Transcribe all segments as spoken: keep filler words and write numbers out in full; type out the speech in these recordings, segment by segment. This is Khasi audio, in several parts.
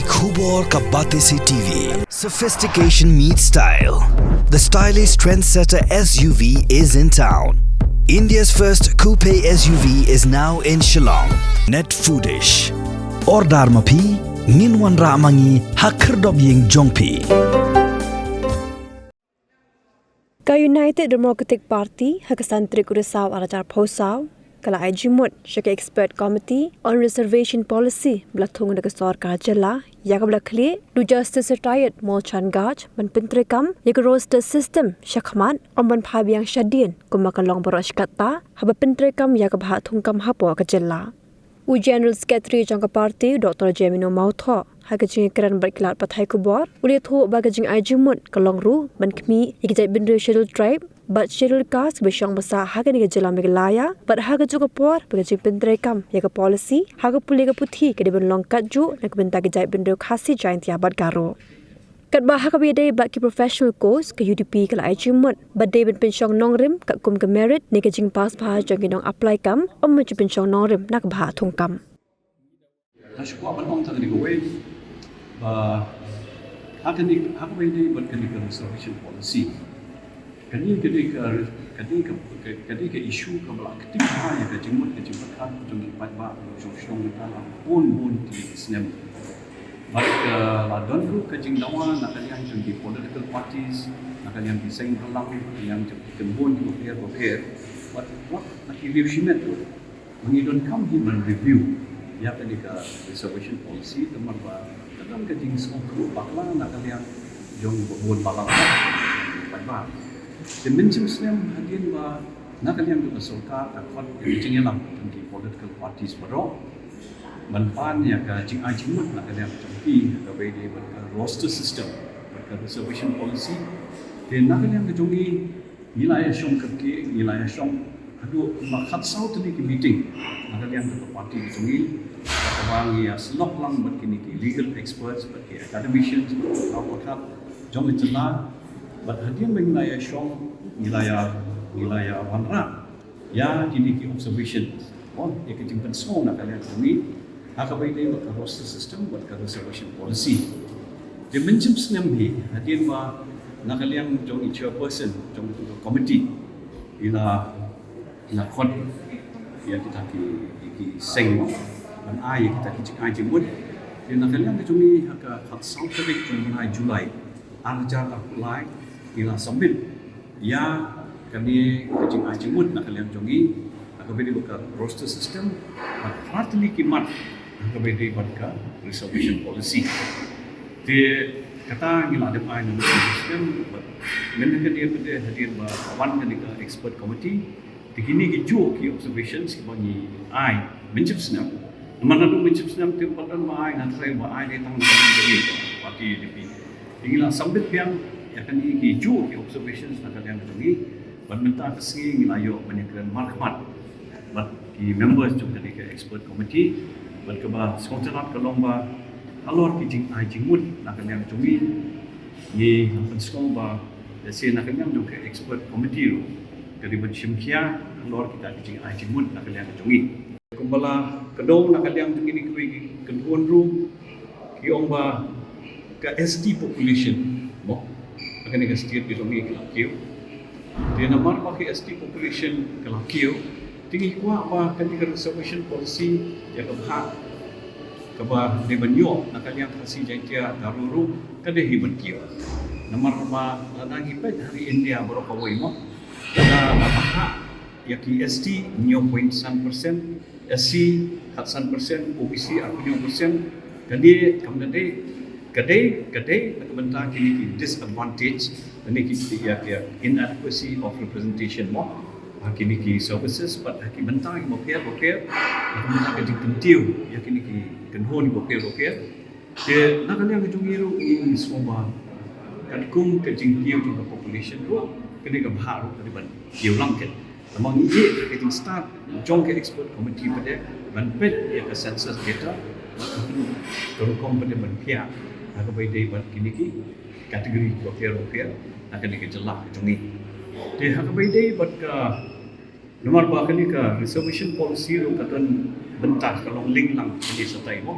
Khubor ka Batesi T V. Sophistication meets style. The stylish trendsetter S U V is in town. India's first coupe S U V is now in Shillong. Net Foodish. Order ma phi, ngin wanrah ma ngi ha khyrdop ïing jong phi. Ka United Democratic Party ha ka san tarik u Risaw ar hajar arphew saw ka la ai jingmut sha ka Expert Committee on Reservation Policy ba la thung da ka sorkar jylla, ïa kaba la khlieh da u Justice Retired Molchan Garg ban pyntreikam ïa ka roster system shakhmat, ym ban phai biang shadien kumba ka long baroh shi katta, haba pyntreikam ïa ka bhah thungkam hapoh ka jylla. U General Secretary jong ka party, Doctor Jemino Mawthoh, ha ka jingïakren bad ki lad pathai khubor, u la ïathuh ba ka jingai jingmut ka long ruh ban khmih ïa ki jaitbynriew Scheduled Tribe bad Scheduled Caste ba shong ba sah ha kane ka jylla Meghalaya, bad ha kajuh ka por ba ka jingpyntreikam ïa ka policy ha ka pule ka puthi ka dei ban long katjuh na ka bynta ki jaitbynriew Khasi, Jaiñtia bad Garo. Katba ha kaba ïadei bad ki professional course, ka U D P ka la ai jingmut ba dei ban pynshong nongrim katkum ka merit ne ka jingpass bha jong ki nong apply kam, ym ban pynshong nongrim na ka bhah thungkam. Nga shu kwah ban ong tang kane kawei, ba ha kane, ha kaba ïadei bad kane ka reservation policy, kane ka dei ka, ka dei ka, ka, ka dei ka issue kaba la kti bha ïa ka jingmut ka jingpyrkhat jong ki paidbah jong shnong mynta la bun bun tylli ki snem. Bad ka la don ruh ka jingdawa na ka liang jong ki political parties, na ka liang ki seng bhalang, na ka liang jong ki kynhun kiba pher bapher, bad wat na ki riew shimet ruh, ba ngi donkam hi ban review ïa kane ka reservation policy, namar ba ka don ka jingsngewthuh bakla na ka liang jong ba bun balang paidbah. Te mynshem snem hadien ba na ka liang jong ka sorkar ka khot ïa ka jingïalam jong ki political parties baroh ban pan ïa ka jingai jingmut na ka liang jong ki, kaba ïadei bad ka roster system bad ka reservation policy. Te na ka liang ka jong ngi, ngi la ïa shong kyrkieh, ngi la ïa shong haduh kumba khatsaw tylli ki meeting na ka liang ka party ka jong ngi, kaba ngi ïa syllok lang bad kine ki legal experts, bad ki academicians, bad ki pharmacologists jong ka jylla, bad hadien ba ngi la ïa shong, ngi la ïa, ngi la ïa wanrah ïa kine ki observations, oh, ïa ki jingpynsngew na ka liang jong ngi ha kaba ïadei bad ka roster system bad ka reservation policy. Te mynshem snem hi, hadien ba na ka liang jong i chairperson jong ka committee i la, i la khot ïa kita ki, ki seng, ban ai ïa kita ki jingai jingmut. Te na ka liang ka jong ngi ha ka khatsaw tarik jong u bnai July ar hajar arphew lai, i la submit ïa kane ka jingai jingmut na ka liang jong ngi ha kaba ïadei bad ka roster system, bad phra tylli ki mat ha kaba ïadei bad ka reservation policy. Te kata ngi la dep ai na ka system, bad mynta ka dei, ka dei hadien ba wan kane ka expert committee, te kine ki juh ki observations kiba ngi ai mynshem snem. Namar naduh mynshem snem te ym pat don ba ai, nga tharai ba ai dei tang na ka liang jong ngi, party U D P. Te ngi la submit biang ïa kine ki juh ki observations na ka liang jong ngi. Bad mynta ka sngi ngi la ïoh ban ïakren markhmat bad ki members jong kane ka expert committee. Bad kaba sngewtynnat ka long ba halor ki jingai jingmut na ka liang jong ngi, ngi la pynsngew ba lehse na ka liang jong ka expert committee ruh ka dei ban shim khia halor kita ki jingai jingmut na ka liang jong ngi. Kumba la kdew na ka liang jong kine kiwei ki kynhun ruh, ki ong ba ka S T population, mo, ha kane ka state ka jong ngi ka la kiew. Te namar ba ka S T population ka la kiew, te ngi kwah ba kane ka reservation policy ïa ka bhah kaba dei ban ïoh na ka liang Khasi, Jaiñtia, Garo ruh ka dei hi ban kiew. Namar ba lada ngi peit ha ri India baroh kawei, mo, lada la bhah ïa ki S T hynñiew point san percent, S C khatsan percent, O B C arphew hynñiew percent. Ka dei, kam da dei, ka dei, ka dei na ka bynta kine ki disadvantage, kine ki, ïa, ïa inadequacy of representation, mo, ha kine ki services bad ha ki bynta kiba pher bapher, na ka bynta ka jingkyntiew ïa kine ki kynhun kiba pher bapher. Te na ka liang ka jong ngi ruh ngi sngew ba katkum ka jingkiew jong ka population ruh, kane ka bhah ruh ka dei ban kiew lang. Te namar ngi ïeit ka jingstad jong ka expert committee pat ban peit ïa ka census data, ka rukom pat ban phiah ha kaba ïadei bad kine ki category bapher bapher na kane ka jylla ka jong ngi. Te ha kaba ïadei bad ka, namar ba kane ka reservation policy ruh ka don bynta, ka long link lang kane shatai, mo.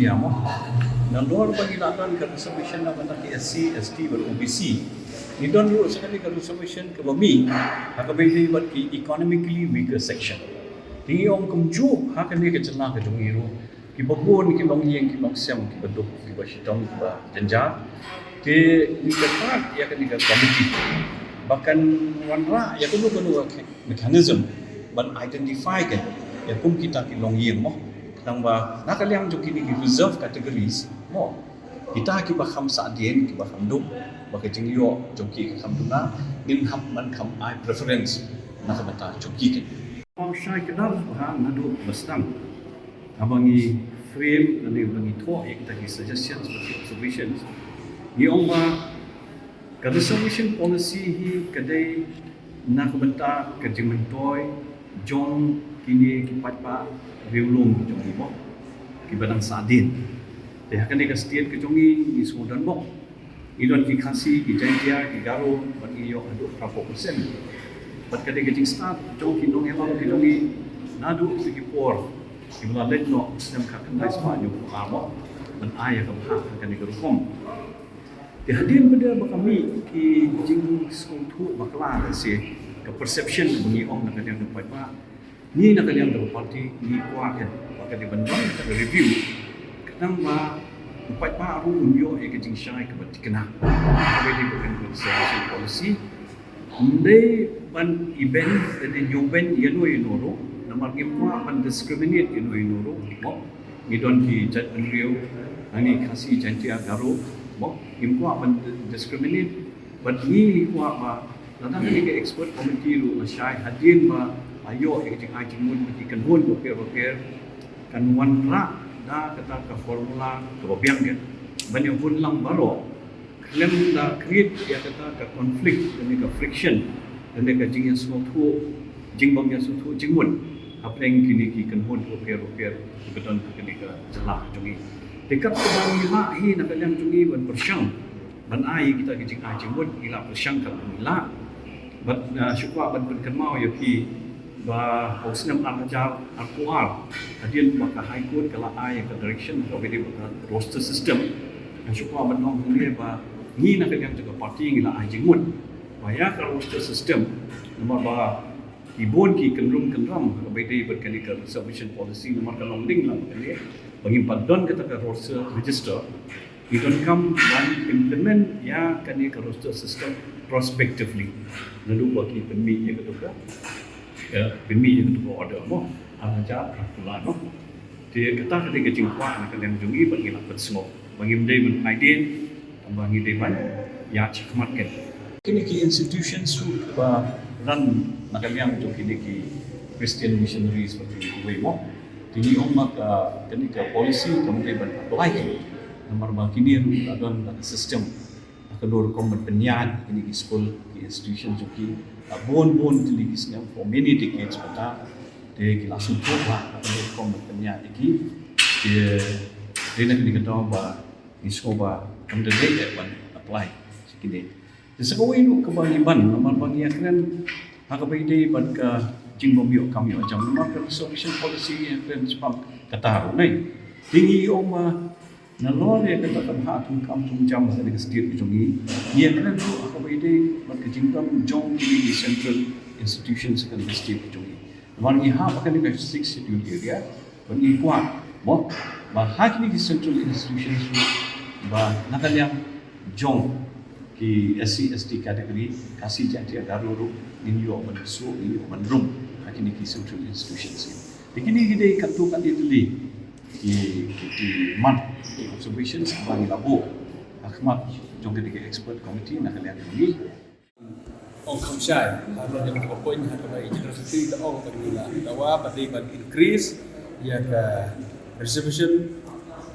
India mo. Nalor ba ngi la don ka reservation na bynta ki S C, S T bad O B C, ngi don ruh sa kane ka reservation kaba mih ha kaba ïadei bad ki economically weaker section. Te ngi ong kumjuh ha kane ka jylla ka jong ngi ruh, kiba bun ki longïing, ki longsem, kiba duk, kiba shitom, kiba jynjar. Te ngi kyrpad ïa kane ka committee ba kan wanrah ïa kano kano ka mechanism ban identify ka ïa kum kita ki longïing mo. Tang ba na ka liang jong kine ki reserve categories mo, kita kiba kham sahdien, kiba kham duk, ba ka jingïoh jong ki ka kham duna, ngin hap ban kham ai preference na ka bynta jong ki kan. Pang shai kdar ba naduh ba sdang haba ngi frame lane ba ngi thoh ïa kita ki suggestions bad ki observations, ngi ong ba ka reservation policy hi ka dei na ka bynta ka jingmyntoi jong kine ki paidbah riewlum jong ngi mo, kiba dang sahdien. Te ha kane ka state ka jong ngi, ngi sngewdon bok, ngi don ki Khasi, ki Jaintia, ki Garo, bad ngi ïoh haduh phra phew percent. Bad ka dei ka jingstad jong ki nongïalam ki jong ngi naduh ki por kiba la leit noh snem khatkhyndai spah hynñiewphew ar mo, ban ai ïa ka bhah ha kane ka rukom. Te hadien ba dei ba ka mih ki jingsngewthuh bakla, lane ka perception ba ngi ong na ka liang ka paidbah, ngi na ka liang ka party ngi kwah kan ba ka dei ban don ka review, khnang ba u paidbah ruh un ïoh ïa ka jingshai kaba thikna. Ka dei ba kan reservation policy, ym dei ban ibeiñ, ka dei ban ibeiñ ïa no ïa no ruh, namar ngim kwah ban discriminate ïa no ïa no ruh mo. Ngi don ki jaitbynriew, ngi Khasi, Jaintia, Garo mo, ngim kwah ban discriminate. Bad ngi ngi kwah ba lada kane ka expert committee ruh la shai, hadien ba la ïoh ïa ka jingai jingmut bad ki kynhun bapher bapher, kan wanrah da kata ka formula kaba biang kan ban ïa hun lang baroh, khlem da create ïa kata ka conflict lane ka friction lane ka jingïasngewthuh, jingbym ïasngewthuh jingmut hapdeng kine ki kynhun bapher bapher kiba don ha kane ka jylla jong ngi. Te katba ngi lah hi na ka liang jong ngi ban pyrshang ban ai kita ki jingai jingmut, ngi la pyrshang katba ngi lah. Bad, ah, shu kwah ban pynkynmaw ïa phi ba ha u snem ar hajar arphew ar, hadien ba ka High Court ka la ai ka direction kaba ïadei bad ka roster system, nga shu kwah ban ong hangne ba ngi na ka liang jong ka party ngi la ai jingmut ba ïa ka roster system, namar ba ki bun ki kynrum kynram kaba ïadei bad kane ka reservation policy, namar ka long ding lang kane ba ngim pat don kata ka roster register. Ngi donkam ban implement ïa kane ka roster system prospectively naduh ba ki pynmih ïa kata ka, eh, pynmih ïa kata ka order mo, ar hajar arphew lai mo. Te kata ka dei ka jingkwah na ka liang jong ngi ba ngi la pynsngew ba ngim dei ban phai dien, ba ngi dei ban ïaid shakhmat kan. Kine ki institutions ruh ba run na ka liang jong kine ki Christian missionaries ba ki wei mo. Te ngi ong ba ka, kane ka policy kam dei ban apply kan. Namar ba kine ruh la don la ka system, la ka dur rukom ban pynïaid kine ki skul, ki institution jong ki, la bun bun tylli ki snem, for many decades mynta. Te ki la sngewthuh ba la ka dur rukom ban pynïaid ïa ki. Te dei na kane ka daw ba ngi sngew ba kam dei ban apply sha kine. Te sa kawei ruh kaba ngi ban, namar ba ngi ïakren ha kaba ïadei bad ka jingbym ïoh kam ïoh jam, namar ka reservation policy ngi ïakren shaphang kata ruh, nai. Te ngi ong ba nalor ïa kata ka bhah thungkam thungjam ha kane ka state ka jong ngi, ngi ïakren ruh ha kaba ïadei bad ka jingdon jong kine ki central institutions ha kane ka state ka jong ngi. Namar ngi hap ha kane ka Sixth Schedule area, ba ngi kwah mo, Ba ha kine ki central institutions ruh ba na ka liang jong ki S C S T category, Khasi Jaintia Garo ruh ngin ïoh ban suk, ngin ïoh ban rung ha kine ki central institutions. Te kine ki dei katto katne tylli ki, ki, ki mat, ki observations ba ngi la buh ha khmat jong kine ki expert committee na ka liang jong ngi. Ong kham shai ha ka liang ka point ha kaba i General Secretary da ong ba ngi la dawa ba dei ban increase ïa ka reservation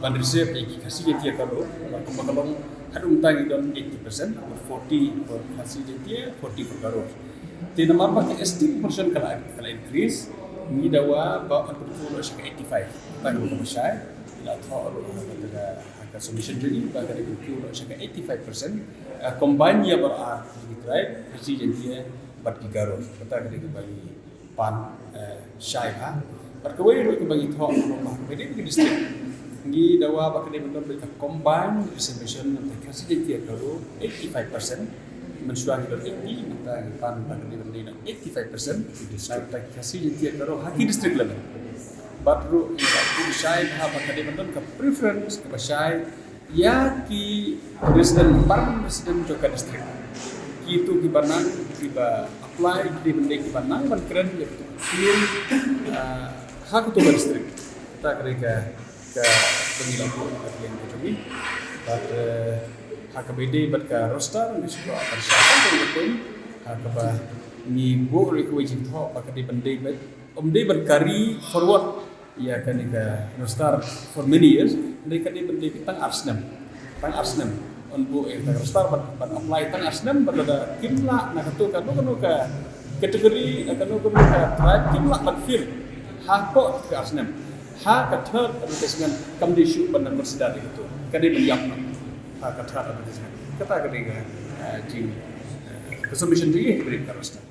ban reserve ïa ki Khasi Jaintia Garo, ba kumba ka long haduh mynta ngi don eighty percent, forty for Khasi Jaintia, forty for Garo. Te namar ba ka S T proportion ka la, ka la increase, ngi dawa ba yn kiew noh sha ka eighty-five. Tang ba kaba shai la thoh ruh ha ka, ha ka submission jong ngi ba ka dei ban kiew noh sha ka eighty-five percent, uh, combine ïa baroh ar ki tribe, Khasi Jaintia bad ki Garo. Kata ka dei kaba ngi pan, eh, shai ha. Bad kawei ruh kaba ngi thoh ruh ba kaba dei ki district, ngi dawa ba ka dei ban don ka combined reservation na ka Khasi Jaintia Garo eighty-five percent. Mynshuwa ngi don eighty, mynta ngi pan ba ka dei ban dei eighty-five percent. District, ta ki Khasi Jaintia Garo ha ki district level. Bad ruh ngi la pun shai ha ba ka dei ban don ka preference kaba shai ïa ki resident, permanent resident jong ka district. Kito kiba nang, kiba apply, ki dei ban dei kiba nang ban kren ïa kito ki, ah, ha kito ka district. Kata ka dei ka, kaba ngi la buh ha ka liang ka jong ngi. Bad, eh, ha kaba ïadei bad ka roster, ngi shu kwah ban shah tang ka point ha kaba ngi buh ruh kawei jingthoh ba ka dei ban dei ban, ym dei ban carry forward ïa kane ka roster for many years, hynrei ka dei ban dei tang ar snem. Tang ar snem. Yn buh ïa ka roster ban, ban apply tang ar snem, bad lada kim lah na kato kano kano ka category, na kano kano ka tribe, kim lah ban fill hapoh ka ar snem, ha ka third advertisement kam dei shuh ban consider ïa kato. Ka dei ban ïap noh ha ka third advertisement. Kata ka dei ka, eh, jing, eh, ka submission jong ngi ha ka roster.